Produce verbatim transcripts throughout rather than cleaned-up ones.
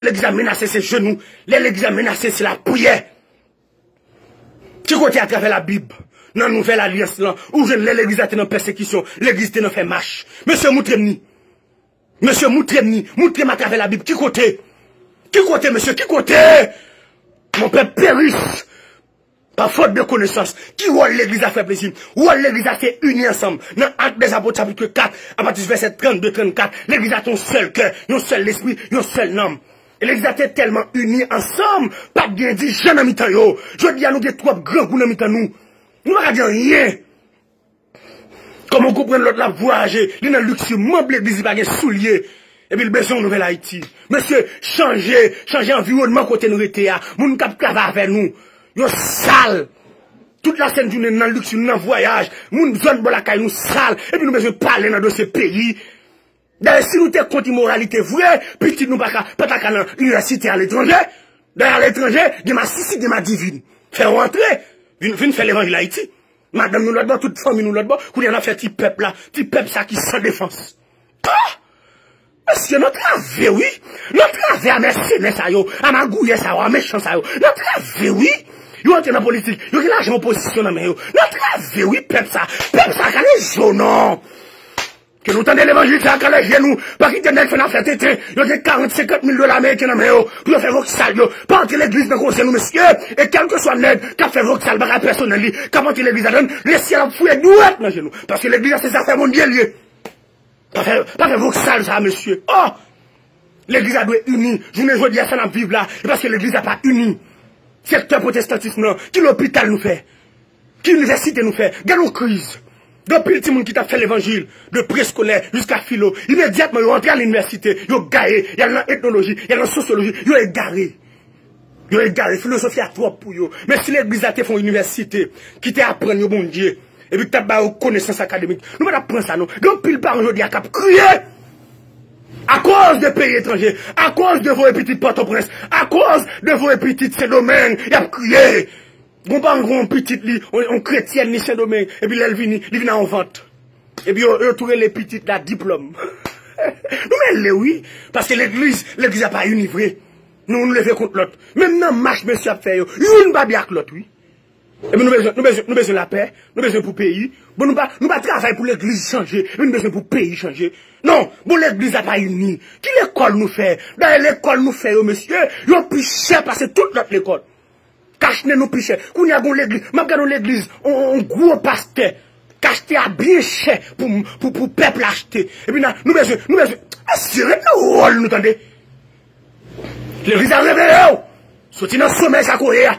Legliz la menase, se jenou. Lè legliz la menase, se lapriyè. Ki kote atravè Labib, nan nouvèl alyans lan, ou jwenn lè legliz la te nan pèsekisyon, legliz te nan fè mach? Mesye, moutre m ni. Mesye, moutre m ni. Moutre m atravè Labib. Ki kote? Ki kote, mesye? Ki kote? Mon peuple périsse par faute de connaissance. Ki wòl legliz la, frè Plezi? Wòl legliz la se ini ansanm. Nan Actes des Apôtres, chapitre quatre, apati vèsè trannde, trannkat, legliz la te yon sèl kè, yon sèl lespri, yon sèl nanm. E legliz la te tèlman ini ansanm, pa t gen divijan nan mitan yo. Jodi a, nou gen twòp grangou nan mitan nou. Nou pa ka di anyen. Kòman w konprann lòt la ap vwayaje, li nan liks, manm legliz, li pa gen soulye, epi l bezwen yon nouvèl Ayiti? Mesye, chanje, chanje anviwònman kote nou rete a. Moun k ap travay avè nou, yo sal. Tout lasent jounen, nan liks, nan vwayaj. Moun zòn bò lakay nou sal. Epi nou bezwen pale nan dosye peyi. Dayè, si nou te kont imoralite vre, pitit nou pa ka, pa ta ka nan inivèsite aletranje. Dayè, aletranje, gen masisi, gen madivin. Fè yo antre, vin, vin fè levanjil Ayiti. Madanm nou lòt bò, tout fanmi nou lòt bò. Kounye a n ap fè ti pèp la, ti pèp sa ki san defans. Ah! Mesye, n antrave, wi. N antrave a mèsenè sa yo, a magouyè sa yo, a mechan sa yo. N antrave, wi. Yo antre nan politik, yo gen lajan opozisyon nan men yo. N antrave, wi, pèp sa. Pèp sa, kale je w non. Ke nou tande levanjil sa, kale je nou. Pa kite nèg fè n ap fè tenten. Yo gen karant, senkant mil dola ameriken nan men yo pou yo fè voksal yo. Pa antre legliz nan koze nou, mesye. E kèlkeswa nèg k ap fè voksal, bagay pèsonèl li, k ap antre legliz ladan l, lesyèl ap fouye dwèt nan je nou. Paske legliz la se zafè Bondye l ye. Pa fè, pa fè voksal sa, mesye. Oh! Legliz la dwe ini. Jounen jodi a, sa n ap viv la, e paske legliz la pa ini. Sektè pwotestantis lan, ki lopital nou fè? Ki inivèsite nou fè? Gade yon kriz. Gen anpil timoun ki t ap fè levanjil, de preskolè jiska filo. Imedyatman, yo antre al inivèsite, yo gaye, y al nan etnoloji, y al nan sosyoloji, yo egare. Yo egare, filozofi a twòp pou yo. Men si legliz la te fè yon inivèsite ki te aprann yo Bondye, epi ki t ap ba yo konesans akademik, nou pa t ap pran sa non. Gen anpil paran jodi a k ap kriye akoz de peyi etranje, akoz de voye pitit Pòtoprens, akoz de voye pitit Sendomeng, y ap kriye. Gon paran gen yon pitit li, yon, yon kretyèn li Sendomeng, epi lè l vini, li vin a yon vant. Epi yo, yo tou rele pitit la Diplòm. Nou mele wi, paske legliz, legliz la pa ini vre. Nou, nou leve kont lòt. Menm nan mach mesye ap fè yo, youn pa byen ak lòt wi. Epi nou bezwen, nou bezwen, nou bezwen lapè, nou bezwen pou peyi. Bon, nou pa, nou pa travay pou legliz chanje, epi nou bezwen pou peyi chanje. Non, bon, legliz la pa ini. Ki lekòl nou fè? Dayè lekòl nou fè yo, mesye, yo pi chè pase tout lòt lekòl. Kach nen nou pi chè. Kounye a gon legliz, m ap gade yon legliz, on, on, on gwo pastè k achte a byen chè pou, pou, pou pèp la achte. Epi nan, nou bezwen, nou bezwen, mesye, ret nan wòl nou, tande. Legliz la, reveye w. Soti nan somèy sa ke w ye a.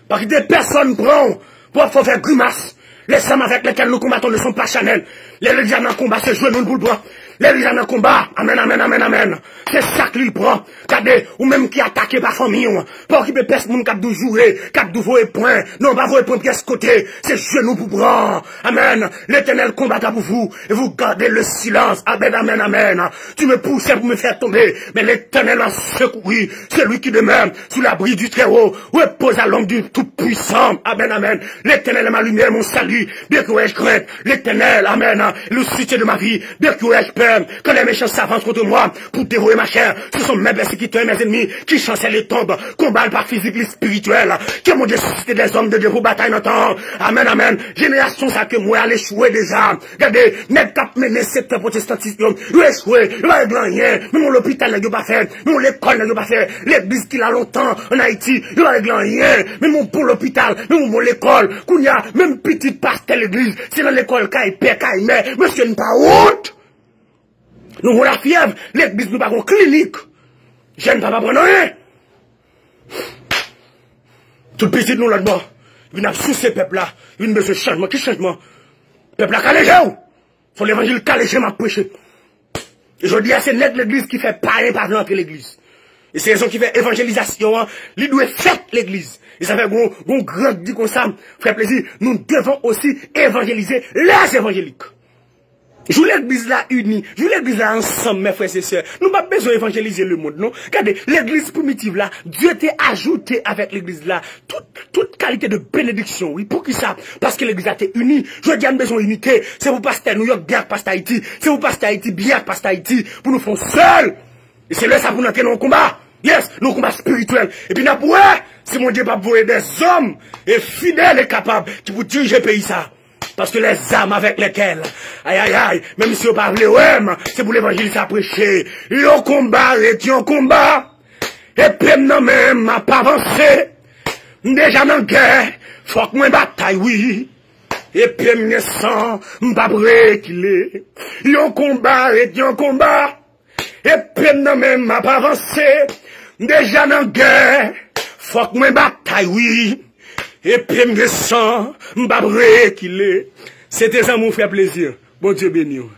Pa kite pèsonn pran w pou ap fè w fè grimas. Les hommes avec lesquels nous combattons ne sont pas charnels. Lè legliz la nan konba, se jenou l pou l pran. Lè legliz la nan konba, amèn, amèn, amèn, amèn. Se sak li l pran. Gade, ou menm ki atake pa fanmi w, pa okipe pès moun k ap di w joure, k ap di w voye pwen. Non, pa voye pwen pyès kote. Se jenou pou pran. Amèn. L'Éternel combattra pour vous et vous gardez le silence. Amèn, amèn, amèn. Tu me poussais pour me faire tomber, mais l'Éternel m'a secouru. Celui qui demeure sous l'abri du Très-Haut repose à l'ombre du Tout-Puissant. Amèn, amèn. L'Éternel est ma lumière, mon salut. De qui aurais-je crainte? L'Éternel, amèn, est le soutien de ma vie. De qui aurais-je peur? Quand les méchants s'avancent contre moi pour dévorer ma chair, ce sont mes persécuteurs et mes ennemis qui chancellent et tombent. Konba l pa fizik, li espirityèl. Ke Bondye sisite des hommes de Dieu pou batay nan tan an. Amèn, amèn. Jenerasyon sa ke m wè a echwe deja. Gade, nèg k ap mennen sektè pwotestantis yo, yo echwe, yo pa regle anyen. Menm yon lopital nèg yo pa fè, menm yon lekòl nèg yo pa fè. Legliz ki la lontan ann Ayiti, yo pa regle anyen. Menm yon bon lopital, menm yon bon lekòl. Kounye a, menm pitit pastè legliz, se nan lekòl kay pè, kay mè. Mesye, n pa wont? Nou gon lafyèv, legliz nou pa gon klinik. Jèn pa aprann anyen. Tout pitit nou lòt bò. Vin ap souse pèp la. Vin bezwen chanjman. Ki chanjman? Pèp la kale je w. Se levanjil kale je m ap preche. E jodi a, se nèg legliz ki fè payen pa vle antre legliz. E se rezon ki fè evanjelizasyon an, li dwe fèt legliz. E sa fè gon, gon gran k di konsa, frè Plezi, nous devons aussi évangéliser les évangéliques. Jou legliz la ini, jou legliz la ansanm, mes frères et sœurs. Nou pa bezwen evanjelize lemonn, non. Gade, legliz primitiv la, Dye te ajoute avèk legliz la tout, tout kalite de benediksyon, wi. Poukisa? Paske legliz la te ini. Jodi a, nou bezwen inite. Se pou pastè Nouyòk byen ak pastè Ayiti. Se pou pastè Ayiti byen ak pastè Ayiti. Pou nou fè yon sèl. E se lè sa pou n antre nan yon konba. Yes, nan konba espirityèl. Epi n ap wè si Bondye p ap voye dèzòm e fidèl e kapab ki pou dirije peyi sa. Parce que les armes avec lesquelles, ay, ay, ay, menm si yo pa vle wè m, se pou levanjil sa preche. Yon konba ret yon konba. Epe m nan men m, m ap avanse. M deja nan gè, fòk mwen batay, wi. Epe m gen san, m p ap rekile. Yon konba ret yon konba. Epe m nan men m, m ap avanse. M deja nan gè, fòk mwen batay, wi. Epe m gen san, m p ap rekile. Se te zanmi w, frè Plezi. Bondye beni w.